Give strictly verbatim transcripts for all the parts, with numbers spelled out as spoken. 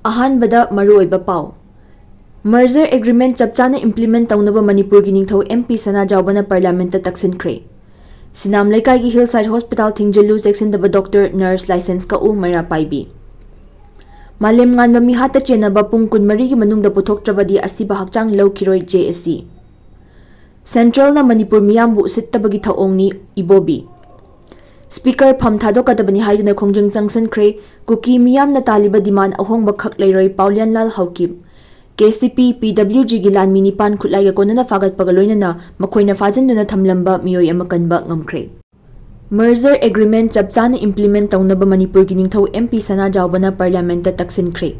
ꯑꯍꯥꯟꯕꯗ ꯃꯔꯨꯑꯣꯏꯕ ꯄꯥꯎ꯫ Merger Agreement ꯆꯞ ꯆꯥꯅ implement ꯇꯧꯅꯕ ꯃꯅꯤꯄꯨꯔꯒꯤ ꯅꯤꯡꯊꯧ ꯑꯦꯝ ꯄꯤ ꯁꯅꯥꯖꯥꯎꯕꯅ Parliament ꯇ ꯇꯛꯁꯤꯟꯈ꯭ꯔꯦ꯫ ꯁꯤꯅꯥꯝ ꯂꯩꯀꯥꯏꯒꯤ Hillside Hospital ꯊꯤꯡꯖꯤꯜꯂꯨ, ꯆꯦꯛꯁꯤꯟꯗꯕ doctor, nurse, licence ꯀꯛꯎ, ꯃꯩꯔꯥ ꯄꯥꯏꯕꯤ꯫ ꯃꯥꯂꯦꯝ ꯉꯥꯟꯕ ꯃꯤꯍꯥꯠꯇ ꯆꯦꯟꯅꯕ ꯄꯨꯡ ꯀꯨꯟꯃꯔꯤꯒꯤ ꯃꯅꯨꯡꯗ ꯄꯨꯊꯣꯛꯇ꯭ꯔꯕꯗꯤ ꯑꯁꯤꯕ ꯍꯛꯆꯥꯡ ꯂꯧꯈꯤꯔꯣꯏ, ꯖꯦ ꯑꯦ ꯁꯤ꯫ Central ꯅ ꯃꯅꯤꯄꯨꯔ ꯃꯤꯌꯥꯝꯕꯨ ꯎꯁꯤꯠꯇꯕꯒꯤ ꯊꯧꯑꯣꯡꯅꯤ, ꯏꯕꯣꯕꯤ꯫ Speaker ꯐꯝ ꯊꯥꯗꯣꯛꯀꯗꯕꯅꯤ ꯍꯥꯏꯗꯨꯅ ꯈꯣꯡꯖꯪ ꯆꯪꯁꯤꯟꯈ꯭ꯔꯦ꯫ ꯀꯨꯀꯤ ꯃꯤꯌꯥꯝꯅ ꯇꯥꯜꯂꯤꯕ demand ꯑꯍꯣꯡꯕ ꯈꯛ ꯂꯩꯔꯣꯏ, ꯄꯥꯎꯂꯤꯌꯥꯟꯂꯥꯜ ꯍꯥꯎꯀꯤꯞ꯫ ꯀꯦ ꯁꯤ ꯄꯤ, ꯄꯤ ꯗꯕ꯭ꯂꯤꯎ ꯖꯤꯒꯤ ꯂꯥꯟꯃꯤ ꯅꯤꯄꯥꯟ ꯈꯨꯠꯂꯥꯏꯒ ꯀꯣꯟꯅꯅ ꯐꯥꯒꯠꯄꯒ ꯂꯣꯏꯅꯅ ꯃꯈꯣꯏꯅ ꯐꯥꯖꯤꯟꯗꯨꯅ ꯊꯝꯂꯝꯕ ꯃꯤꯑꯣꯏ ꯑꯃ ꯀꯟꯕ ꯉꯝꯈ꯭ꯔꯦ꯫ Merger Agreement ꯆꯞ ꯆꯥꯅ implement ꯇꯧꯅꯕ ꯃꯅꯤꯄꯨꯔꯒꯤ ꯅꯤꯡꯊꯧ ꯑꯦꯝ ꯄꯤ ꯁꯅꯥꯖꯥꯎꯕꯅ Parliament ꯇ ꯇꯛꯁꯤꯟꯈ꯭ꯔꯦ꯫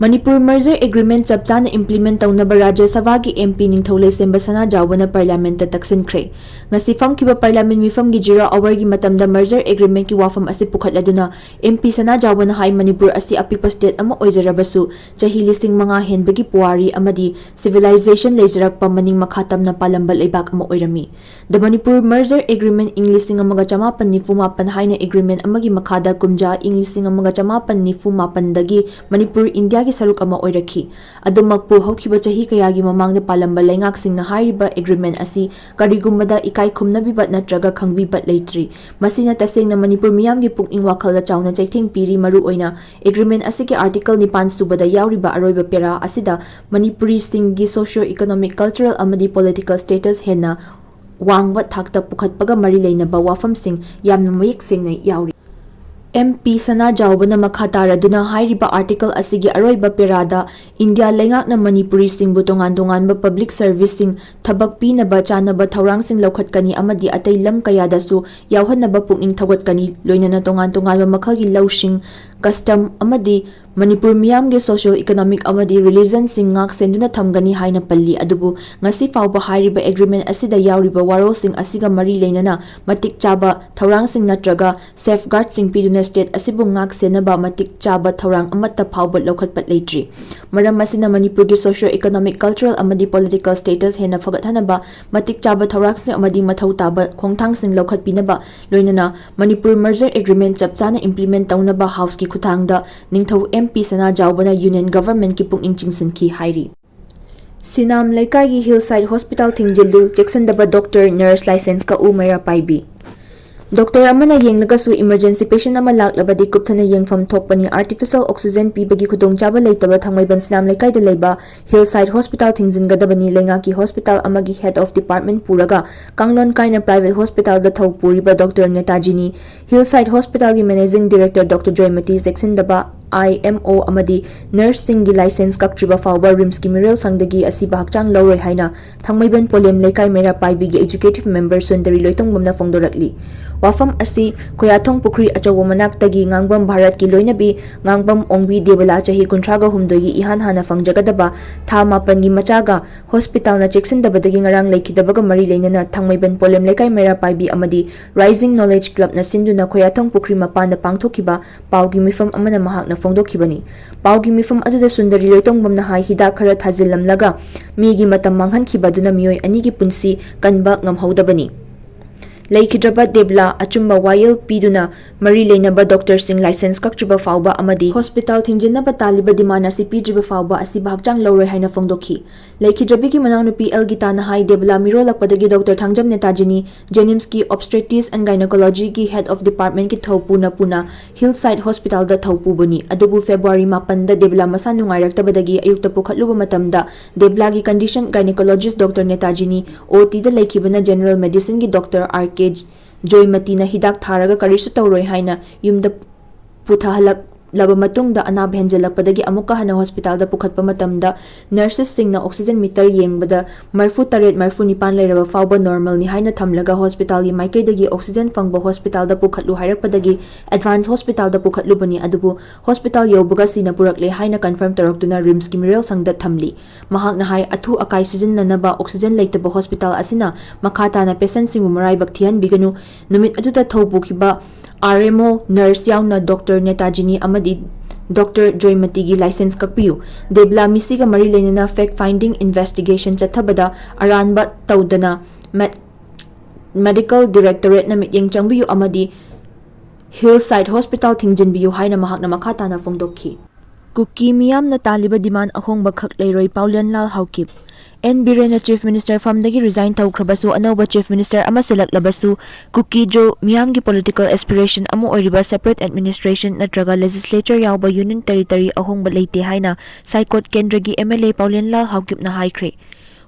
ꯃꯅꯤꯄꯨꯔ Merger Agreement ꯆꯞ ꯆꯥꯅ implement ꯇꯧꯅꯕ ꯔꯥꯖ꯭ꯌ ꯁꯚꯥꯒꯤ ꯑꯦꯝ ꯄꯤ ꯅꯤꯡꯊꯧ ꯂꯩꯁꯦꯝꯕ ꯁꯅꯥꯖꯥꯎꯕꯅ Parliament ꯇ ꯇꯛꯁꯤꯟꯈ꯭ꯔꯦ꯫ ꯉꯁꯤ ꯐꯝꯈꯤꯕ Parliament ꯃꯤꯐꯝꯒꯤ zero hour ꯒꯤ ꯃꯇꯝꯗ Merger Agreement ꯀꯤ ꯋꯥꯐꯝ ꯑꯁꯤ ꯄꯨꯈꯠꯂꯗꯨꯅ ꯑꯦꯝ ꯄꯤ ꯁꯅꯥꯖꯥꯎꯕꯅ ꯍꯥꯏ, ꯃꯅꯤꯄꯨꯔ ꯑꯁꯤ ꯑꯄꯤꯛꯄ state ꯑꯃ ꯑꯣꯏꯖꯔꯕꯁꯨ ꯆꯍꯤ ꯂꯤꯁꯤꯡ ꯃꯉꯥ ꯍꯦꯟꯕꯒꯤ ꯄꯨꯋꯥꯔꯤ ꯑꯃꯗꯤ civilization ꯂꯩꯖꯔꯛꯄ ꯃꯅꯤꯡ ꯃꯈꯥ ꯇꯝꯅ ꯄꯥꯜꯂꯝꯕ ꯂꯩꯕꯥꯛ ꯑꯃ ꯑꯣꯏꯔꯝꯃꯤ꯫ The Manipur Merger Agreement ꯏꯪ ꯂꯤꯁꯤꯡ ꯑꯃꯒ ꯆꯃꯥꯄꯟ ꯅꯤꯐꯨ ꯃꯥꯄꯟ ꯍꯥꯏꯅ agreement ꯑꯃꯒꯤ ꯃꯈꯥꯗ ꯀꯨꯝꯖꯥ ꯏꯪ ꯂꯤꯁꯤꯡ ꯑꯃꯒ ꯆꯃꯥꯄꯟ ꯅꯤꯐꯨ ꯃꯥꯄꯟꯗꯒꯤ ꯃꯅꯤꯄꯨꯔ ꯏꯟꯗꯤꯌꯥꯒꯤ ꯁꯔꯨꯛ ꯑꯃ ꯑꯣꯏꯔꯛꯈꯤ꯫ ꯑꯗꯨꯃꯛꯄꯨ ꯍꯧꯈꯤꯕ ꯆꯍꯤ ꯀꯌꯥꯒꯤ ꯃꯃꯥꯡꯗ ꯄꯥꯜꯂꯝꯕ ꯂꯩꯉꯥꯛꯁꯤꯡꯅ ꯍꯥꯏꯔꯤꯕ agreement ꯑꯁꯤ ꯀꯔꯤꯒꯨꯝꯕꯗ ꯏꯀꯥꯏ ꯈꯨꯝꯅꯕꯤꯕ ꯅꯠꯇ꯭ꯔꯒ ꯈꯪꯕꯤꯕ ꯂꯩꯇ꯭ꯔꯤ꯫ ꯃꯁꯤꯅ ꯇꯁꯦꯡꯅ ꯃꯅꯤꯄꯨꯔ ꯃꯤꯌꯥꯝꯒꯤ ꯄꯨꯛꯅꯤꯡ ꯋꯥꯈꯜꯗ ꯆꯥꯎꯅ ꯆꯩꯊꯦꯡ ꯄꯤꯔꯤ꯫ ꯃꯔꯨꯑꯣꯏꯅ agreement ꯑꯁꯤꯒꯤ article ꯅꯤꯄꯥꯟ ꯁꯨꯕꯗ ꯌꯥꯎꯔꯤꯕ ꯑꯔꯣꯏꯕ ꯄꯦꯔꯥ ꯑꯁꯤꯗ ꯃꯅꯤꯄꯨꯔꯤꯁꯤꯡꯒꯤ socio economic, cultural ꯑꯃꯗꯤ political status ꯍꯦꯟꯅ ꯋꯥꯡꯕ ꯊꯥꯛꯇ ꯄꯨꯈꯠꯄꯒ ꯃꯔꯤ ꯂꯩꯅꯕ ꯋꯥꯐꯝꯁꯤꯡ ꯌꯥꯝꯅ ꯃꯌꯦꯛ ꯁꯦꯡꯅ ꯌꯥꯎꯔꯤ꯫ ꯑꯦꯝ ꯄꯤ ꯁꯅꯥꯖꯥꯎꯕꯅ ꯃꯈꯥ ꯇꯥꯔꯗꯨꯅ ꯍꯥꯏꯔꯤꯕ article ꯑꯁꯤꯒꯤ ꯑꯔꯣꯏꯕ ꯄꯦꯔꯥꯗ ꯏꯟꯗꯤꯌꯥ ꯂꯩꯉꯥꯛꯅ ꯃꯅꯤꯄꯨꯔꯤꯁꯤꯡꯕꯨ ꯇꯣꯉꯥꯟ ꯇꯣꯉꯥꯟꯕ public service ꯁꯤꯡ ꯊꯕꯛ ꯄꯤꯅꯕ ꯆꯥꯅꯕ ꯊꯧꯔꯥꯡꯁꯤꯡ ꯂꯧꯈꯠꯀꯅꯤ ꯑꯃꯗꯤ ꯑꯇꯩ ꯂꯝ ꯀꯌꯥꯗꯁꯨ ꯌꯥꯎꯍꯟꯅꯕ ꯄꯨꯛꯅꯤꯡ ꯊꯧꯒꯠꯀꯅꯤ, ꯂꯣꯏꯅꯅ ꯇꯣꯉꯥꯟ ꯇꯣꯉꯥꯟꯕ ꯃꯈꯜꯒꯤ ꯂꯧꯁꯤꯡ, custom ꯑꯃꯗꯤ ꯃꯅꯤꯄꯨꯔ ꯃꯤꯌꯥꯝꯒꯤ social, economic ꯑꯃꯗꯤ religion ꯁꯤꯡ ꯉꯥꯛ ꯁꯦꯟꯗꯨꯅ ꯊꯝꯒꯅꯤ ꯍꯥꯏꯅ ꯄꯜꯂꯤ꯫ ꯑꯗꯨꯕꯨ ꯉꯁꯤ ꯐꯥꯎꯕ ꯍꯥꯏꯔꯤꯕ agreement ꯑꯁꯤꯗ ꯌꯥꯎꯔꯤꯕ ꯋꯥꯔꯣꯜꯁꯤꯡ ꯑꯁꯤꯒ ꯃꯔꯤ ꯂꯩꯅꯅ ꯃꯇꯤꯛ ꯆꯥꯕ ꯊꯧꯔꯥꯡꯁꯤꯡ ꯅꯠꯇ꯭ꯔꯒ safeguard ꯁꯤꯡ ꯄꯤꯗꯨꯅ state ꯑꯁꯤꯕꯨ ꯉꯥꯛ ꯁꯦꯟꯅꯕ ꯃꯇꯤꯛ ꯆꯥꯕ ꯊꯧꯔꯥꯡ ꯑꯃꯠꯇ ꯐꯥꯎꯕ ꯂꯧꯈꯠꯄ ꯂꯩꯇ꯭ꯔꯤ꯫ ꯃꯔꯝ ꯑꯁꯤꯅ ꯃꯅꯤꯄꯨꯔꯒꯤ socio economic, cultural ꯑꯃꯗꯤ political status ꯍꯦꯟꯅ ꯐꯒꯠꯍꯟꯅꯕ ꯃꯇꯤꯛ ꯆꯥꯕ ꯊꯧꯔꯥꯡꯁꯤꯡ ꯑꯃꯗꯤ ꯃꯊꯧ ꯇꯥꯕ ꯈꯣꯡꯊꯥꯡꯁꯤꯡ ꯂꯧꯈꯠꯄꯤꯅꯕ, ꯂꯣꯏꯅꯅ ꯃꯅꯤꯄꯨꯔ merger agreement ꯆꯞ ꯆꯥꯅ implement ꯇꯧꯅꯕ House ꯀꯤ ꯈꯨꯠꯊꯥꯡꯗ ꯅꯤꯡꯊꯧ ꯑꯦꯝ ꯄꯤ ꯁꯅꯥꯖꯥꯎꯕꯅ ꯌꯨꯅꯤꯌꯟ ꯒꯚꯔꯟꯃꯦꯟꯠꯀꯤ ꯄꯨꯛꯅꯤꯡ ꯆꯤꯡꯁꯤꯟꯈꯤ ꯍꯥꯏꯔꯤ꯫ ꯁꯤꯅꯥꯝ ꯂꯩꯀꯥꯏꯒꯤ ꯍꯤꯜ ꯁꯥꯏꯠ ꯍꯣꯁꯄꯤꯇꯥꯜ ꯊꯤꯡꯖꯤꯜꯂꯨ, ꯆꯦꯛꯁꯤꯟꯗꯕ ꯗꯣꯛꯇꯔ, ꯅꯔꯁ ꯂꯥꯏꯁꯦꯟꯁ ꯀꯛꯎ, ꯃꯩꯔꯥ ꯄꯥꯏꯕꯤ꯫ ꯗꯣꯛꯇꯔ ꯑꯃꯅ ꯌꯦꯡꯂꯒꯁꯨ ꯏꯃꯔꯖꯦꯟꯁꯤ ꯄꯦꯁꯦꯟꯠ ꯑꯃ ꯂꯥꯛꯂꯕꯗꯤ ꯀꯨꯞꯊꯅ ꯌꯦꯡꯐꯝ ꯊꯣꯛꯄꯅꯤ꯫ ꯑꯥꯔꯇꯤꯐꯤꯁꯤꯌꯦꯜ ꯑꯣꯛꯁꯤꯖꯦꯟ ꯄꯤꯕꯒꯤ ꯈꯨꯗꯣꯡꯆꯥꯕ ꯂꯩꯇꯕ ꯊꯥꯡꯃꯩꯕꯟ ꯁꯤꯅꯥꯝ ꯂꯩꯀꯥꯏꯗ ꯂꯩꯕ ꯍꯤꯜ ꯁꯥꯏꯠ ꯍꯣꯁꯄꯤꯇꯥꯜ ꯊꯤꯡꯖꯤꯟꯒꯗꯕꯅꯤ꯫ ꯂꯩꯉꯥꯛꯀꯤ ꯍꯣꯁꯄꯤꯇꯥꯜ ꯑꯃꯒꯤ ꯍꯦꯗ ꯑꯣꯐ ꯗꯤꯄꯥꯔꯠꯃꯦꯟꯠ ꯄꯨꯔꯒ ꯀꯥꯡꯂꯣꯟ ꯀꯥꯏꯅ ꯄ꯭ꯔꯥꯏꯚꯦꯠ ꯍꯣꯁꯄꯤꯇꯥꯜꯗ ꯊꯧ ꯄꯨꯔꯤꯕ ꯗꯣꯛꯇꯔ ꯅꯦꯇꯥꯖꯤꯅꯤ꯫ ꯍꯤꯜ ꯁꯥꯏꯠ ꯍꯣꯁꯄꯤꯇꯥꯜꯒꯤ ꯃꯦꯅꯦꯖꯤꯡ ꯗꯤꯔꯦꯛꯇꯔ ꯗꯣꯛꯇꯔ ꯖꯣꯏꯃꯇꯤ ꯆꯦꯛꯁꯤꯟꯗꯕ, ꯑꯥꯏ ꯑꯦꯝ ꯑꯣ ꯑꯃꯗꯤ ꯅꯔꯁꯁꯤꯡꯒꯤ ꯂꯥꯏꯁꯦꯟꯁ ꯀꯛꯇ꯭ꯔꯤꯕ ꯐꯥꯎꯕ ꯔꯤꯝꯁꯀꯤ ꯃꯤꯔꯣꯜ ꯁꯪꯗꯒꯤ ꯑꯁꯤꯕ ꯍꯛꯆꯥꯡ ꯂꯧꯔꯣꯏ ꯍꯥꯏꯅ ꯊꯥꯡꯃꯩꯕꯟ ꯄꯣꯂꯦꯝ ꯂꯩꯀꯥꯏ ꯃꯩꯔꯥ ꯄꯥꯏꯕꯤꯒꯤ ꯑꯦꯛꯖꯤꯀ꯭ꯌꯨꯇꯤꯚ ꯃꯦꯝꯕꯔ ꯁꯨꯟꯗꯔꯤ ꯂꯣꯏꯇꯣꯡꯕꯝꯅ ꯐꯣꯡꯗꯣꯔꯛꯂꯤ꯫ ꯋꯥꯐꯝ ꯑꯁꯤ ꯈꯣꯌꯥꯊꯣꯡ ꯄꯨꯈ꯭ꯔꯤ ꯑꯆꯧꯕ ꯃꯅꯥꯛꯇꯒꯤ ꯉꯥꯡꯕꯝ ꯚꯥꯔꯠꯀꯤ ꯂꯣꯏꯅꯕꯤ ꯉꯥꯡꯕꯝ ꯑꯣꯡꯕꯤ ꯗꯦꯕꯂꯥ ꯆꯍꯤ ꯀꯨꯟꯊ꯭ꯔꯥꯒ ꯍꯨꯝꯗꯣꯏꯒꯤ ꯏꯍꯥꯟ ꯍꯥꯟꯅ ꯐꯪꯖꯒꯗꯕ ꯊꯥ ꯃꯥꯄꯟꯒꯤ ꯃꯆꯥꯒ ꯍꯣꯁꯄꯤꯇꯥꯜꯅ ꯆꯦꯛꯁꯤꯟꯗꯕꯗꯒꯤ ꯉꯔꯥꯡ ꯂꯩꯈꯤꯗꯕꯒ ꯃꯔꯤ ꯂꯩꯅꯅ ꯊꯥꯡꯃꯩꯕꯟ ꯄꯣꯂꯦꯝ ꯂꯩꯀꯥꯏ ꯃꯩꯔꯥ ꯄꯥꯏꯕꯤ ꯑꯃꯗꯤ ꯔꯥꯏꯖꯤꯡ ꯅꯣꯂꯦꯖ ꯀ꯭ꯂꯕꯅ ꯁꯤꯟꯗꯨꯅ ꯈꯣꯌꯥꯊꯣꯡ ꯄꯨꯈ꯭ꯔꯤ ꯃꯄꯥꯟꯗ ꯄꯥꯡꯊꯣꯛꯈꯤꯕ ꯄꯥꯎꯒꯤ ꯃꯤꯐꯝ ꯑꯃꯅ ꯃꯍꯥꯛꯅ ꯐꯣꯡꯗꯣꯛꯈꯤꯕꯅꯤ꯫ ꯄꯥꯎꯒꯤ ꯃꯤꯐꯝ ꯑꯗꯨꯗ ꯁꯨꯟꯗꯔꯤ ꯂꯣꯏꯇꯣꯡꯕꯝꯅ ꯍꯥꯏ, ꯍꯤꯗꯥꯛ ꯈꯔ ꯊꯥꯖꯤꯜꯂꯝꯂꯒ ꯃꯤꯒꯤ ꯃꯇꯝ ꯃꯥꯡꯍꯟꯈꯤꯕ ꯑꯗꯨꯅ ꯃꯤꯑꯣꯏ ꯑꯅꯤꯒꯤ ꯄꯨꯟꯁꯤ ꯀꯟꯕ ꯉꯝꯍꯧꯗꯕꯅꯤ꯫ ꯂꯩꯈꯤꯗ꯭ꯔꯕ ꯗꯦꯕꯂꯥ ꯑꯆꯨꯝꯕ ꯋꯥꯌꯦꯜ ꯄꯤꯗꯨꯅ ꯃꯔꯤ ꯂꯩꯅꯕ ꯗꯣꯛꯇꯔꯁꯤꯡ ꯂꯥꯏꯁꯦꯟꯁ ꯀꯛꯇ꯭ꯔꯤꯕ ꯐꯥꯎꯕ ꯑꯃꯗꯤ ꯍꯣꯁꯄꯤꯇꯥꯜ ꯊꯤꯡꯖꯤꯟꯅꯕ ꯇꯥꯜꯂꯤꯕ ꯗꯤꯃꯥꯟ ꯑꯁꯤ ꯄꯤꯗ꯭ꯔꯤꯕ ꯐꯥꯎꯕ ꯑꯁꯤꯕ ꯍꯛꯆꯥꯡ ꯂꯧꯔꯣꯏ ꯍꯥꯏꯅ ꯐꯣꯡꯗꯣꯛꯈꯤ꯫ ꯂꯩꯈꯤꯗ꯭ꯔꯕꯤꯒꯤ ꯃꯅꯥꯎꯅꯨꯄꯤ ꯑꯦꯜ ꯒꯤꯇꯥꯅ ꯍꯥꯏ, ꯗꯦꯕꯂꯥ ꯃꯤꯔꯣꯜꯂꯛꯄꯗꯒꯤ ꯗꯣꯛꯇꯔ ꯊꯥꯡꯖꯝ ꯅꯦꯇꯥꯖꯤꯅꯤ ꯖꯦꯅꯤꯝꯁꯀꯤ ꯑꯣꯕꯁꯇ꯭ꯔꯦꯇꯤꯁ ꯑꯦꯟ ꯒꯥꯏꯅꯣꯀꯣꯂꯣꯖꯤꯒꯤ ꯍꯦꯗ ꯑꯣꯐ ꯗꯤꯄꯥꯔꯠꯃꯦꯟꯠꯀꯤ ꯊꯧ ꯄꯨꯅ ꯄꯨꯅ ꯍꯤꯜ ꯁꯥꯏꯠ ꯍꯣꯁꯄꯤꯇꯥꯜꯗ ꯊꯧ ꯄꯨꯕꯅꯤ꯫ ꯑꯗꯨꯕꯨ ꯐꯦꯕ꯭ꯔꯨꯋꯥꯔꯤ ꯃꯥꯄꯟꯗ ꯗꯦꯕꯂꯥ ꯃꯁꯥ ꯅꯨꯡꯉꯥꯏꯔꯛꯇꯕꯗꯒꯤ ꯑꯌꯨꯛꯇ ꯄꯨꯈꯠꯂꯨꯕ ꯃꯇꯝꯗ ꯗꯦꯕꯂꯥꯒꯤ ꯀꯟꯗꯤꯁꯟ ꯒꯥꯏꯅꯣꯀꯣꯂꯣꯖꯤꯁ ꯗꯣꯛꯇꯔ ꯅꯦꯇꯥꯖꯤꯅꯤ, ꯑꯣ ꯇꯤꯗ ꯂꯩꯈꯤꯕꯅ ꯖꯦꯅꯔꯦꯜ ꯃꯦꯗꯤꯁꯤꯟꯒꯤ ꯗꯣꯛꯇꯔ ꯑꯥꯔ ꯀꯦ ꯖꯣꯏꯃꯇꯤꯅ ꯍꯤꯗꯥꯛ ꯊꯥꯔꯒ ꯀꯔꯤꯁꯨ ꯇꯧꯔꯣꯏ ꯍꯥꯏꯅ ꯌꯨꯝꯗ ꯄꯨꯊꯍꯜꯂꯛꯂꯕ ꯃꯇꯨꯡꯗ ꯑꯅꯥꯕ ꯍꯦꯟꯖꯜꯂꯛꯄꯗꯒꯤ ꯑꯃꯨꯛꯀ ꯍꯟꯅ ꯍꯣꯁꯄꯤꯇꯥꯜꯗ ꯄꯨꯈꯠꯄ ꯃꯇꯝꯗ ꯅꯔꯁꯦꯁꯁꯤꯡꯅ ꯑꯣꯛꯁꯤꯖꯦꯟ ꯃꯤꯇꯔ ꯌꯦꯡꯕꯗ ꯃꯔꯤꯐꯨ ꯇꯔꯦꯠ, ꯃꯔꯤꯐꯨ ꯅꯤꯄꯥꯟ ꯂꯩꯔꯕ ꯐꯥꯎꯕ ꯅꯣꯔꯃꯦꯜꯅꯤ ꯍꯥꯏꯅ ꯊꯝꯂꯒ ꯍꯣꯁꯄꯤꯇꯥꯜꯒꯤ ꯃꯥꯏꯀꯩꯗꯒꯤ ꯑꯣꯛꯁꯤꯖꯦꯟ ꯐꯪꯕ ꯍꯣꯁꯄꯤꯇꯥꯜꯗ ꯄꯨꯈꯠꯂꯨ ꯍꯥꯏꯔꯛꯄꯗꯒꯤ ꯑꯦꯗꯚꯥꯟꯁ ꯍꯣꯁꯄꯤꯇꯥꯜꯗ ꯄꯨꯈꯠꯂꯨꯕꯅꯤ꯫ ꯑꯗꯨꯕꯨ ꯍꯣꯁꯄꯤꯇꯥꯜ ꯌꯧꯕꯒ ꯁꯤꯅ ꯄꯨꯔꯛꯂꯦ ꯍꯥꯏꯅ ꯀꯟꯐꯥꯔꯝ ꯇꯧꯔꯛꯇꯨꯅ ꯔꯤꯝꯁꯀꯤ ꯃꯤꯔꯦꯜ ꯁꯪꯗ ꯊꯝꯂꯤ꯫ ꯃꯍꯥꯛꯅ ꯍꯥꯏ, ꯑꯊꯨ ꯑꯀꯥꯏ ꯁꯤꯖꯤꯟꯅꯅꯕ ꯑꯣꯛꯁꯤꯖꯦꯟ ꯂꯩꯇꯕ ꯍꯣꯁꯄꯤꯇꯥꯜ ꯑꯁꯤꯅ ꯃꯈꯥ ꯇꯥꯅ ꯄꯦꯁꯦꯟꯠꯁꯤꯡꯕꯨ ꯃꯔꯥꯏꯕꯛ ꯊꯤꯍꯟꯕꯤꯒꯅꯨ꯫ ꯅꯨꯃꯤꯠ ꯑꯗꯨꯗ ꯊꯧ ꯄꯨꯈꯤꯕ ꯑꯥꯔ ꯑꯦꯝ ꯑꯣ, ꯅꯔꯁ ꯌꯥꯎꯅ ꯗꯣꯛꯇꯔ ꯅꯦꯇꯥꯖꯤꯅꯤ ꯑꯃꯗꯤ ꯗꯣꯛꯇꯔ ꯖꯣꯏꯃꯇꯤꯒꯤ ꯂꯥꯏꯁꯦꯟꯁ ꯀꯛꯄꯤꯌꯨ꯫ ꯗꯦꯕꯂꯥ ꯃꯤꯁꯤꯒ ꯃꯔꯤ ꯂꯩꯅꯅ ꯐꯦꯛ ꯐꯥꯏꯟꯗꯤꯡ ꯏꯟꯚꯦꯁꯇꯤꯒꯦꯁꯟ ꯆꯠꯊꯕꯗ ꯑꯔꯥꯟꯕ ꯇꯧꯗꯅ ꯃꯦꯠ-, ꯃꯦꯗꯤꯀꯦꯜ ꯗꯤꯔꯦꯛꯇꯣꯔꯦꯠꯅ ꯃꯤꯠꯌꯦꯡ ꯆꯪꯕꯤꯌꯨ ꯑꯃꯗꯤ ꯍꯤꯜ ꯁꯥꯏꯠ ꯍꯣꯁꯄꯤꯇꯥꯜ ꯊꯤꯡꯖꯤꯟꯕꯤꯌꯨ ꯍꯥꯏꯅ ꯃꯍꯥꯛꯅ ꯃꯈꯥ ꯇꯥꯅ ꯐꯣꯡꯗꯣꯛꯈꯤ꯫ ꯀꯨꯀꯤ ꯃꯤꯌꯥꯝꯅ ꯇꯥꯜꯂꯤꯕ demand ꯑꯍꯣꯡꯕ ꯈꯛ ꯂꯩꯔꯣꯏ, ꯄꯥꯎꯂꯦꯟꯂꯥꯜ Haokip. And ꯕꯤꯔꯦꯟꯅ Chief Minister ꯐꯝꯗꯒꯤ resign ꯇꯧꯈ꯭ꯔꯕꯁꯨ, ꯑꯅꯧꯕ Chief Minister ꯑꯃ ꯁꯤꯜꯂꯛꯂꯕꯁꯨ, ꯀꯨꯀꯤꯖꯣ ꯃꯤꯌꯥꯝꯒꯤ political aspiration ꯑꯃ ꯑꯣꯏꯔꯤꯕ separate administration ꯅꯠꯇ꯭ꯔꯒ legislature ꯌꯥꯎꯕ union territory ꯑꯍꯣꯡꯕ ꯂꯩꯇꯦ ꯍꯥꯏꯅ ꯁꯥꯏꯀꯣꯠ ꯀꯦꯟꯗ꯭ꯔꯒꯤ M L A ꯄꯥꯎꯂꯦꯟꯂꯥꯜ ꯍꯥꯎꯀꯤꯞꯅ ꯍꯥꯏꯈ꯭ꯔꯦ꯫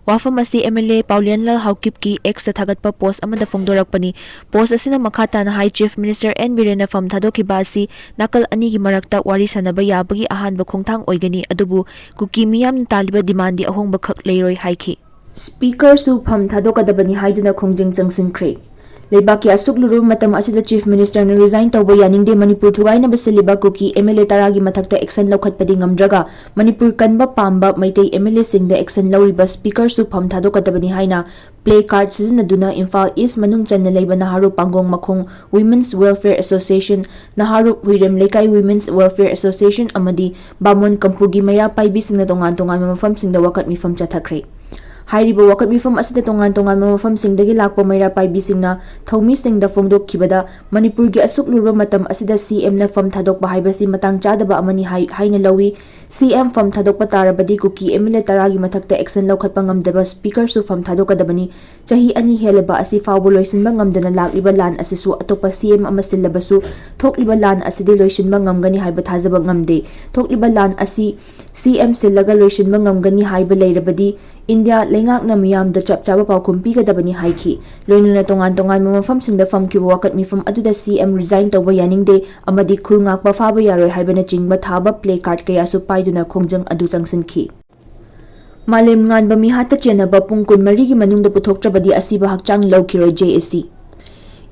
ꯋꯥꯐꯝ ꯑꯁꯤ M L A ꯄꯥꯎꯂꯦꯟꯂꯥꯜ ꯍꯥꯎꯀꯤꯞꯀꯤ X ꯊꯥꯒꯠꯄ post ꯑꯃꯗ ꯐꯣꯡꯗꯣꯔꯛꯄꯅꯤ꯫ Post ꯑꯁꯤꯅ ꯃꯈꯥ ꯇꯥꯅ ꯍꯥꯏ, Chief Minister ꯑꯦꯟ ꯕꯤꯔꯦꯟꯅ ꯐꯝ ꯊꯥꯗꯣꯛꯈꯤꯕ ꯑꯁꯤ ꯅꯥꯀꯜ ꯑꯅꯤꯒꯤ ꯃꯔꯛꯇ ꯋꯥꯔꯤ ꯁꯥꯟꯅꯕ ꯌꯥꯕꯒꯤ ꯑꯍꯥꯟꯕ ꯈꯣꯡꯊꯥꯡ ꯑꯣꯏꯒꯅꯤ, ꯑꯗꯨꯕꯨ ꯀꯨꯀꯤ ꯃꯤꯌꯥꯝꯅ ꯇꯥꯜꯂꯤꯕ demandꯗꯤ ꯑꯍꯣꯡꯕ ꯈꯛ ꯂꯩꯔꯣꯏ ꯍꯥꯏꯈꯤ꯫ Speakerꯁꯨ ꯐꯝ ꯊꯥꯗꯣꯛꯀꯗꯕꯅꯤ ꯍꯥꯏꯗꯨꯅ ꯈꯣꯡꯖꯪ ꯆꯪꯁꯤꯟꯈ꯭ꯔꯦ꯫ ꯂꯩꯕꯥꯛꯀꯤ ꯑꯁꯨꯛ ꯂꯨꯔꯕ ꯃꯇꯝ ꯑꯁꯤꯗ Chief Ministerꯅ resign ꯇꯧꯕ ꯌꯥꯅꯤꯡꯗꯦ, ꯃꯅꯤꯄꯨꯔ ꯊꯨꯒꯥꯏꯅꯕ ꯁꯤꯜꯂꯤꯕ ꯀꯨꯀꯤ M L A ꯇꯔꯥꯒꯤ ꯃꯊꯛꯇ action ꯂꯧꯈꯠꯄꯗꯤ ꯉꯝꯗ꯭ꯔꯒ ꯃꯅꯤꯄꯨꯔ ꯀꯟꯕ ꯄꯥꯝꯕ ꯃꯩꯇꯩ M L Aꯁꯤꯡꯗ action ꯂꯧꯔꯤꯕ Speakerꯁꯨ ꯐꯝ ꯊꯥꯗꯣꯛꯀꯗꯕꯅꯤ ꯍꯥꯏꯅ play card ꯁꯤꯖꯤꯟꯅꯗꯨꯅ ꯏꯝꯐꯥꯜ East ꯃꯅꯨꯡ ꯆꯟꯅ ꯂꯩꯕ ꯅꯍꯥꯔꯨꯞ ꯄꯥꯡꯒꯣꯡ ꯃꯈꯣꯡ Women's Welfare Association, ꯅꯍꯥꯔꯨꯞ ꯍꯨꯏꯔꯦꯝ ꯂꯩꯀꯥꯏ Women's Welfare Association ꯑꯃꯗꯤ ꯕꯥꯃꯣꯟ ꯀꯝꯄꯨꯒꯤ ꯃꯩꯔꯥ ꯄꯥꯏꯕꯤꯁꯤꯡꯅ ꯇꯣꯉꯥꯟ ꯇꯣꯉꯥꯟꯕ ꯃꯐꯝꯁꯤꯡꯗ ꯋꯥꯀꯠ ꯃꯤꯐꯝ ꯆꯠꯊꯈ꯭ꯔꯦ꯫ ꯍꯥꯏꯔꯤꯕ ꯋꯥꯀꯠ ꯃꯤꯐꯝ ꯑꯁꯤꯗ ꯇꯣꯉꯥꯟ ꯇꯣꯉꯥꯟꯕ ꯃꯐꯝꯁꯤꯡꯗꯒꯤ ꯂꯥꯛꯄ ꯃꯩꯔꯥ ꯄꯥꯏꯕꯤꯁꯤꯡꯅ ꯊꯧꯃꯤꯁꯤꯡꯗ ꯐꯣꯡꯗꯣꯛꯈꯤꯕꯗ, ꯃꯅꯤꯄꯨꯔꯒꯤ ꯑꯁꯨꯛ ꯂꯨꯔꯕ ꯃꯇꯝ ꯑꯁꯤꯗ C M ꯅ ꯐꯝ ꯊꯥꯗꯣꯛꯄ ꯍꯥꯏꯕꯁꯤ ꯃꯇꯥꯡ ꯆꯥꯗꯕ ꯑꯃꯅꯤ ꯍꯥꯏ-, ꯍꯥꯏꯅ ꯂꯧꯏ꯫ C M ꯐꯝ ꯊꯥꯗꯣꯛꯄ ꯇꯥꯔꯕꯗꯤ ꯀꯨꯀꯤ M L A ꯇꯔꯥꯒꯤ ꯃꯊꯛꯇ action ꯂꯧꯈꯠꯄ ꯉꯝꯗꯕ Speakerꯁꯨ ꯐꯝ ꯊꯥꯗꯣꯛꯀꯗꯕꯅꯤ꯫ ꯆꯍꯤ ꯑꯅꯤ ꯍꯦꯜꯂꯕ ꯑꯁꯤ ꯐꯥꯎꯕ ꯂꯣꯏꯁꯤꯟꯕ ꯉꯝꯗꯅ ꯂꯥꯛꯂꯤꯕ ꯂꯥꯟ ꯑꯁꯤꯁꯨ ꯑꯇꯣꯞꯄ C M ꯑꯃ ꯁꯤꯜꯂꯕꯁꯨ ꯊꯣꯛꯂꯤꯕ ꯂꯥꯟ ꯑꯁꯤꯗꯤ ꯂꯣꯏꯁꯤꯟꯕ ꯉꯝꯒꯅꯤ ꯍꯥꯏꯕ ꯊꯥꯖꯕ ꯉꯝꯗꯦ꯫ ꯊꯣꯛꯂꯤꯕ ꯂꯥꯟ ꯑꯁꯤ C M ꯁꯤꯜꯂꯒ ꯂꯣꯏꯁꯤꯟꯕ ꯉꯝꯒꯅꯤ ꯍꯥꯏꯕ ꯂꯩꯔꯕꯗꯤ ꯏꯟꯗꯤꯌꯥ ꯂꯩꯉꯥꯛꯅ ꯃꯤꯌꯥꯝꯗ ꯆꯞ ꯆꯥꯕ ꯄꯥꯎꯈꯨꯝ ꯄꯤꯒꯗꯕꯅꯤ ꯍꯥꯏꯈꯤ꯫ ꯂꯣꯏꯅꯅ ꯇꯣꯉꯥꯟ ꯇꯣꯉꯥꯟꯕ ꯃꯐꯝꯁꯤꯡꯗ ꯐꯝꯈꯤꯕ ꯋꯥꯀꯠ ꯃꯤꯐꯝ ꯑꯗꯨꯗ C M resign ꯇꯧꯕ ꯌꯥꯅꯤꯡꯗꯦ ꯑꯃꯗꯤ ꯈꯨꯜ ꯉꯥꯛꯄ ꯐꯥꯕ ꯌꯥꯔꯣꯏ ꯍꯥꯏꯕꯅꯆꯤꯡꯕ ꯊꯥꯕ play card ꯀꯌꯥꯁꯨ ꯄꯥꯏꯗꯨꯅ ꯈꯣꯡꯖꯪ ꯑꯗꯨ ꯆꯪꯁꯤꯟꯈꯤ꯫ ꯃꯥꯂꯦꯝ ꯉꯥꯟꯕ ꯃꯤꯍꯥꯠꯇ ꯆꯦꯟꯅꯕ ꯄꯨꯡ ꯀꯨꯟꯃꯔꯤꯒꯤ ꯃꯅꯨꯡꯗ ꯄꯨꯊꯣꯛꯇ꯭ꯔꯕꯗꯤ ꯑꯁꯤꯕ ꯍꯛꯆꯥꯡ ꯂꯧꯈꯤꯔꯣꯏ, J A C꯫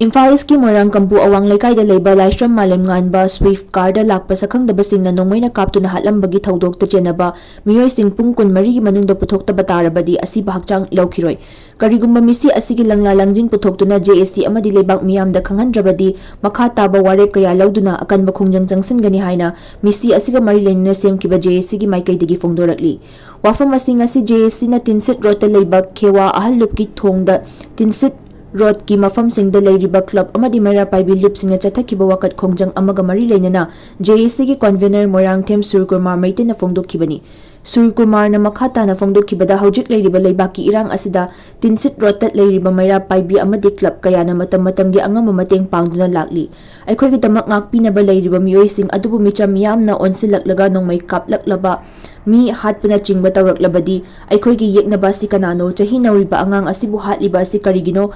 ꯏꯝꯐꯥꯜ ꯏꯁꯀꯤ ꯃꯣꯏꯔꯥꯡ ꯀꯝꯄꯨ ꯑꯋꯥꯡ ꯂꯩꯀꯥꯏꯗ ꯂꯩꯕ ꯂꯥꯏꯁ꯭ꯔꯝ ꯃꯥꯂꯦꯝ ꯉꯥꯟꯕ Swift carꯗ ꯂꯥꯛꯄ ꯁꯛꯈꯪꯗꯕꯁꯤꯡꯅ ꯅꯣꯡꯃꯩꯅ ꯀꯥꯞꯇꯨꯅ ꯍꯥꯠꯂꯝꯕꯒꯤ ꯊꯧꯗꯣꯛꯇ ꯆꯦꯟꯅꯕ ꯃꯤꯑꯣꯏꯁꯤꯡ ꯄꯨꯡ ꯀꯨꯟꯃꯔꯤꯒꯤ ꯃꯅꯨꯡꯗ ꯄꯨꯊꯣꯛꯇꯕ ꯇꯥꯔꯕꯗꯤ ꯑꯁꯤꯕ ꯍꯛꯆꯥꯡ ꯂꯧꯈꯤꯔꯣꯏ꯫ ꯀꯔꯤꯒꯨꯝꯕ ꯃꯤꯁꯤ ꯑꯁꯤꯒꯤ ꯂꯪꯂꯥ ꯂꯪꯖꯤꯟ ꯄꯨꯊꯣꯛꯇꯨꯅ J A C ꯑꯃꯗꯤ ꯂꯩꯕꯥꯛ ꯃꯤꯌꯥꯝꯗ ꯈꯪꯍꯟꯗ꯭ꯔꯕꯗꯤ ꯃꯈꯥ ꯇꯥꯕ ꯋꯥꯔꯦꯞ ꯀꯌꯥ ꯂꯧꯗꯨꯅ ꯑꯀꯟꯕ ꯈꯣꯡꯖꯪ ꯆꯪꯁꯤꯟꯒꯅꯤ ꯍꯥꯏꯅ ꯃꯤꯁꯤ ꯑꯁꯤꯒ ꯃꯔꯤ ꯂꯩꯅꯅ ꯁꯦꯝꯈꯤꯕ J A Cꯒꯤ ꯃꯥꯏꯀꯩꯗꯒꯤ ꯐꯣꯡꯗꯣꯔꯛꯂꯤ꯫ ꯋꯥꯐꯝ ꯑꯁꯤ ꯉꯁꯤ J A Cꯅ ꯇꯤꯟꯁꯤꯠ ꯔꯣꯗꯇ ꯂꯩꯕ ꯈꯦꯋꯥ ꯑꯍꯜ ꯂꯨꯞꯀꯤ ꯊꯣꯡꯗ ꯇꯤꯟꯁꯤꯠ ꯔꯣꯗꯀꯤ ꯃꯐꯝꯁꯤꯡꯗ ꯂꯩꯔꯤꯕ ꯀ꯭ꯂꯕ ꯑꯃꯗꯤ ꯃꯩꯔꯥ ꯄꯥꯏꯕꯤ ꯂꯨꯞꯁꯤꯡꯅ ꯆꯠꯊꯈꯤꯕ ꯋꯥꯀꯠ ꯈꯣꯡꯖꯪ ꯑꯃꯒ ꯃꯔꯤ ꯂꯩꯅꯅ ꯖꯦ ꯑꯦ ꯁꯤꯒꯤ ꯀꯣꯟꯚꯦꯅꯔ ꯃꯣꯏꯔꯥꯡꯊꯦꯝ ꯁꯨꯔꯀꯨꯃꯥꯔ ꯃꯩꯇꯩꯅ ꯐꯣꯡꯗꯣꯛꯈꯤꯕꯅꯤ꯫ ꯁꯨꯔꯀꯨꯃꯥꯔꯅ ꯃꯈꯥ ꯇꯥꯅ ꯐꯣꯡꯗꯣꯛꯈꯤꯕꯗ, ꯍꯧꯖꯤꯛ ꯂꯩꯔꯤꯕ ꯂꯩꯕꯥꯛꯀꯤ ꯏꯔꯥꯡ ꯑꯁꯤꯗ ꯇꯤꯟꯁꯤꯠ ꯔꯣꯠꯇ ꯂꯩꯔꯤꯕ ꯃꯩꯔꯥ ꯄꯥꯏꯕꯤ ꯑꯃꯗꯤ ꯀ꯭ꯂꯕ ꯀꯌꯥꯅ ꯃꯇꯝ ꯃꯇꯝꯒꯤ ꯑꯉꯝꯕ ꯃꯇꯦꯡ ꯄꯥꯡꯗꯨꯅ ꯂꯥꯛꯂꯤ꯫ ꯑꯩꯈꯣꯏꯒꯤꯗꯃꯛ ꯉꯥꯛꯄꯤꯅꯕ ꯂꯩꯔꯤꯕ ꯃꯤꯑꯣꯏꯁꯤꯡ ꯑꯗꯨꯕꯨ ꯃꯤꯆꯝ ꯃꯤꯌꯥꯝꯅ ꯑꯣꯟꯁꯤꯜꯂꯛꯂꯒ ꯅꯣꯡꯃꯩ ꯀꯥꯞꯂꯛꯂꯕ, ꯃꯤ ꯍꯥꯠꯄꯅꯆꯤꯡꯕ ꯇꯧꯔꯛꯂꯕꯗꯤ ꯑꯩꯈꯣꯏꯒꯤ ꯌꯦꯛꯅꯕ ꯑꯁꯤ ꯀꯅꯥꯅꯣ? ꯆꯍꯤ ꯅꯧꯔꯤꯕ ꯑꯉꯥꯡ ꯑꯁꯤꯕꯨ ꯍꯥꯠꯂꯤꯕ ꯑꯁꯤ ꯀꯔꯤꯒꯤꯅꯣ?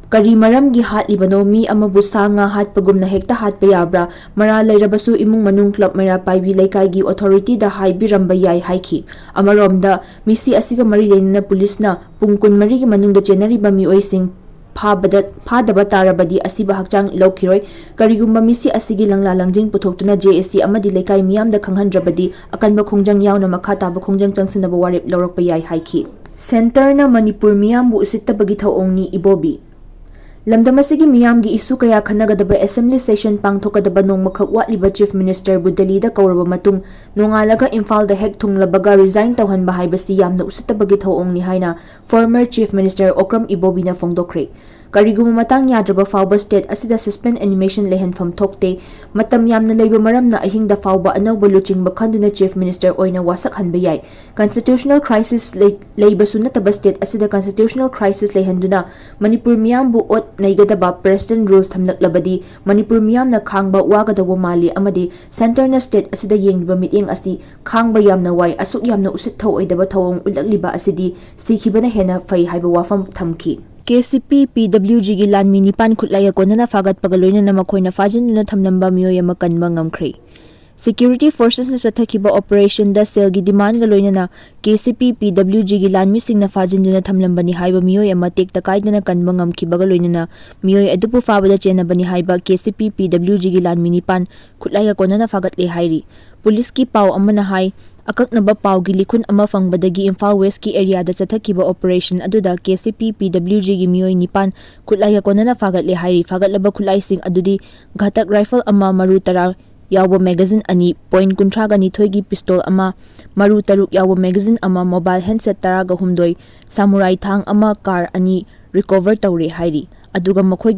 ꯀꯔꯤ ꯃꯔꯝꯒꯤ ꯍꯥꯠꯂꯤꯕꯅꯣ? ꯃꯤ ꯑꯃꯕꯨ ꯁꯥ ꯉꯥ ꯍꯥꯠꯄꯒꯨꯝꯅ ꯍꯦꯛꯇ ꯍꯥꯠꯄ ꯌꯥꯕ꯭ꯔꯥ? ꯃꯔꯥꯜ ꯂꯩꯔꯕꯁꯨ ꯏꯃꯨꯡ ꯃꯅꯨꯡ ꯀ꯭ꯂꯕ ꯃꯩꯔꯥ ꯄꯥꯏꯕꯤ ꯂꯩꯀꯥꯏꯒꯤ ꯑꯣꯊꯣꯔꯤꯇꯤꯗ ꯍꯥꯏꯕꯤꯔꯝꯕ ꯌꯥꯏ ꯍꯥꯏꯈꯤ꯫ ꯑꯃꯔꯣꯝꯗ, ꯃꯤꯁꯤ ꯑꯁꯤꯒ ꯃꯔꯤ ꯂꯩꯅꯅ ꯄꯨꯂꯤꯁꯅ ꯄꯨꯡ ꯀꯨꯟꯃꯔꯤꯒꯤ ꯃꯅꯨꯡꯗ ꯆꯦꯟꯅꯔꯤꯕ ꯃꯤꯑꯣꯏꯁꯤꯡ ꯐꯥꯕꯗ, ꯐꯥꯗꯕ ꯇꯥꯔꯕꯗꯤ ꯑꯁꯤꯕ ꯍꯛꯆꯥꯡ ꯂꯧꯈꯤꯔꯣꯏ꯫ ꯀꯔꯤꯒꯨꯝꯕ ꯃꯤꯁꯤ ꯑꯁꯤꯒꯤ ꯂꯪꯂꯥ ꯂꯪꯖꯤꯡ ꯄꯨꯊꯣꯛꯇꯨꯅ ꯖꯦ ꯑꯦ ꯁꯤ ꯑꯃꯗꯤ ꯂꯩꯀꯥꯏ ꯃꯤꯌꯥꯝꯗ ꯈꯪꯍꯟꯗ꯭ꯔꯕꯗꯤ ꯑꯀꯟꯕ ꯈꯣꯡꯖꯪ ꯌꯥꯎꯅ ꯃꯈꯥ ꯇꯥꯕ ꯈꯣꯡꯖꯪ ꯆꯪꯁꯤꯟꯅꯕ ꯋꯥꯔꯦꯞ ꯂꯧꯔꯛꯄ ꯌꯥꯏ ꯍꯥꯏꯈꯤ꯫ ꯁꯦꯟꯇꯔꯅ ꯃꯅꯤꯄꯨꯔ ꯃꯤꯌꯥꯝꯕꯨ ꯎꯁꯤꯠꯇꯕꯒꯤ ꯊꯧꯑꯣꯡꯅꯤ, ꯏꯕꯣꯕꯤ꯫ ꯂꯝꯗꯝ ꯑꯁꯤꯒꯤ ꯃꯤꯌꯥꯝꯒꯤ ꯏꯁꯨ ꯀꯌꯥ ꯈꯟꯅꯒꯗꯕ ꯑꯦꯁꯦꯝꯕ꯭ꯂꯤ ꯁꯦꯁꯟ ꯄꯥꯡꯊꯣꯛꯀꯗꯕ ꯅꯣꯡꯃꯈꯛ ꯋꯥꯠꯂꯤꯕ ꯆꯤꯐ ꯃꯤꯅꯤꯁꯇꯔꯕꯨ ꯗꯦꯜꯂꯤꯗ ꯀꯧꯔꯕ ꯃꯇꯨꯡ, ꯅꯣꯡꯉꯥꯜꯂꯒ ꯏꯝꯐꯥꯜꯗ ꯍꯦꯛ ꯊꯨꯡꯂꯕꯒ ꯔꯤꯖꯥꯏꯟ ꯇꯧꯍꯟꯕ ꯍꯥꯏꯕꯁꯤ ꯌꯥꯝꯅ ꯎꯁꯤꯠꯇꯕꯒꯤ ꯊꯧꯑꯣꯡꯅꯤ ꯍꯥꯏꯅ ꯐꯣꯔꯃꯔ ꯆꯤꯐ ꯃꯤꯅꯤꯁꯇꯔ ꯑꯣꯀ꯭ꯔꯝ ꯏꯕꯣꯕꯤꯅ ꯐꯣꯡꯗꯣꯛꯈ꯭ꯔꯦ꯫ ꯀꯔꯤꯒꯨꯝꯕ ꯃꯇꯥꯡ ꯌꯥꯗ꯭ꯔꯕ ꯐꯥꯎꯕ ꯁ꯭ꯇꯦꯠ ꯑꯁꯤꯗ ꯁꯁꯄꯦꯟ ꯑꯦꯅꯤꯃꯦꯁꯟ ꯂꯩꯍꯟꯐꯝ ꯊꯣꯛꯇꯦ꯫ ꯃꯇꯝ ꯌꯥꯝꯅ ꯂꯩꯕ ꯃꯔꯝꯅ ꯑꯍꯤꯡꯗ ꯐꯥꯎꯕ ꯑꯅꯧꯕ ꯂꯨꯆꯤꯡꯕ ꯈꯟꯗꯨꯅ ꯆꯤꯐ ꯃꯤꯅꯤꯁꯇꯔ ꯑꯣꯏꯅ ꯋꯥꯁꯛꯍꯟꯕ ꯌꯥꯏ꯫ ꯀꯟꯁꯇꯤꯇ꯭ꯌꯨꯁꯅꯦꯜ ꯀ꯭ꯔꯥꯏꯁꯤꯁ ꯂꯩ-, ꯂꯩꯕꯁꯨ ꯅꯠꯇꯕ ꯁ꯭ꯇꯦꯠ ꯑꯁꯤꯗ ꯀꯟꯁꯇꯤꯇ꯭ꯌꯨꯁꯅꯦꯜ ꯀ꯭ꯔꯥꯏꯁꯤꯁ ꯂꯩꯍꯟꯗꯨꯅ ꯃꯅꯤꯄꯨꯔ ꯃꯤꯌꯥꯝꯕꯨ ꯑꯣꯠ ꯅꯩꯒꯗꯕ ꯄ꯭ꯔꯦꯁꯤꯗꯦꯟ ꯔꯨꯜꯁ ꯊꯝꯂꯛꯂꯕꯗꯤ ꯃꯅꯤꯄꯨꯔ ꯃꯤꯌꯥꯝꯅ ꯈꯥꯡꯕ ꯋꯥꯒꯗꯧꯕ ꯃꯥꯜꯂꯤ ꯑꯃꯗꯤ ꯁꯦꯟꯇꯔꯅ ꯁ꯭ꯇꯦꯠ ꯑꯁꯤꯗ ꯌꯦꯡꯂꯤꯕ ꯃꯤꯠꯌꯦꯡ ꯑꯁꯤ ꯈꯥꯡꯕ ꯌꯥꯝꯅ ꯋꯥꯏ꯫ ꯑꯁꯨꯛ ꯌꯥꯝꯅ ꯎꯁꯤꯠ ꯊꯧꯑꯣꯏꯗꯕ ꯊꯧꯑꯣꯡ ꯎꯠꯂꯛꯂꯤꯕ ꯑꯁꯤꯗꯤ ꯁꯤꯈꯤꯕꯅ ꯍꯦꯟꯅ ꯐꯩ ꯍꯥꯏꯕ ꯋꯥꯐꯝ ꯊꯝꯈꯤ꯫ ꯀꯦ ꯁꯤ ꯄꯤ ꯄꯤ ꯗꯕ꯭ꯂꯤꯎ ꯖꯤꯒꯤ ꯂꯥꯟꯃꯤ ꯅꯤꯄꯥꯟ ꯈꯨꯠꯂꯥꯏꯒ ꯀꯣꯟꯅꯅ ꯐꯥꯒꯠꯄꯒ ꯂꯣꯏꯅꯅ ꯃꯈꯣꯏꯅ ꯐꯥꯖꯤꯟꯗꯨꯅ ꯊꯝꯂꯝꯕ ꯃꯤꯑꯣꯏ ꯑꯃ ꯀꯟꯕ ꯉꯝꯈ꯭ꯔꯦ꯫ ꯁꯦꯀ꯭ꯌꯨꯔꯤꯇꯤ ꯐꯣꯔꯁꯦꯁꯅ ꯆꯠꯊꯈꯤꯕ ꯑꯣꯄꯔꯦꯁꯟꯗ ꯁꯦꯜꯒꯤ ꯗꯤꯃꯥꯟꯒ ꯂꯣꯏꯅꯅ ꯀꯦ ꯁꯤ ꯄꯤ ꯄꯤ ꯗꯕ꯭ꯂꯤꯎ ꯖꯤꯒꯤ ꯂꯥꯟꯃꯤꯁꯤꯡꯅ ꯐꯥꯖꯤꯟꯗꯨꯅ ꯊꯝꯂꯝꯕꯅꯤ ꯍꯥꯏꯕ ꯃꯤꯑꯣꯏ ꯑꯃ ꯇꯦꯛꯇ ꯀꯥꯏꯗꯅ ꯀꯟꯕ ꯉꯝꯈꯤꯕꯒ ꯂꯣꯏꯅꯅ ꯃꯤꯑꯣꯏ ꯑꯗꯨꯕꯨ ꯐꯥꯕꯗ ꯆꯦꯟꯅꯕꯅꯤ ꯍꯥꯏꯕ ꯀꯦ ꯁꯤ ꯄꯤ ꯄꯤ ꯗꯕ꯭ꯂꯤꯎ ꯖꯤꯒꯤ ꯂꯥꯟꯃꯤ ꯅꯤꯄꯥꯟ ꯈꯨꯠꯂꯥꯏꯒ ꯀꯣꯟꯅꯅ ꯐꯥꯒꯠꯂꯦ ꯍꯥꯏꯔꯤ꯫ ꯄꯨꯂꯤꯁꯀꯤ ꯄꯥꯎ ꯑꯃꯅ ꯍꯥꯏ, ꯑꯀꯛꯅꯕ ꯄꯥꯎꯒꯤ ꯂꯤꯈꯨꯟ ꯑꯃ ꯐꯪꯕꯗꯒꯤ ꯏꯝꯐꯥꯜ ꯋꯦꯁꯀꯤ ꯑꯦꯔꯤꯌꯥꯗ ꯆꯠꯊꯈꯤꯕ ꯑꯣꯄꯔꯦꯁꯟ ꯑꯗꯨꯗ ꯀꯦ ꯁꯤ ꯄꯤ ꯄꯤ ꯗꯕ꯭ꯂꯤꯎ ꯖꯤꯒꯤ ꯃꯤꯑꯣꯏ ꯅꯤꯄꯥꯟ ꯈꯨꯠꯂꯥꯏꯒ ꯀꯣꯟꯅꯅ ꯐꯥꯒꯠꯂꯦ ꯍꯥꯏꯔꯤ꯫ ꯐꯥꯒꯠꯂꯕ ꯈꯨꯠꯂꯥꯏꯁꯤꯡ ꯑꯗꯨꯗꯤ ꯘꯥꯇꯛ ꯔꯥꯏꯐꯜ ꯑꯃ, ꯃꯔꯨ ꯇꯔꯥ ꯌꯥꯎꯕ ꯃꯦꯒꯥꯖꯤꯟ ꯑꯅꯤ, ꯄꯣꯏꯟ ꯀꯨꯟꯊ꯭ꯔꯥꯒ ꯅꯤꯊꯣꯏꯒꯤ ꯄꯤꯁꯇꯣꯜ ꯑꯃ, ꯃꯔꯨ ꯇꯔꯨꯛ ꯌꯥꯎꯕ ꯃꯦꯒꯥꯖꯤꯟ ꯑꯃ, ꯃꯣꯕꯥꯏꯜ ꯍꯦꯟꯁꯦꯠ ꯇꯔꯥꯒ ꯍꯨꯝꯗꯣꯏ, ꯁꯥꯃꯨꯔꯥꯏ ꯊꯥꯡ ꯑꯃ, ꯀꯥꯔ ꯑꯅꯤ, ꯔꯤꯀꯣꯚꯔ ꯇꯧꯔꯦ ꯍꯥꯏꯔꯤ꯫ ꯑꯗꯨꯒ ꯃꯈꯣꯏꯒꯤ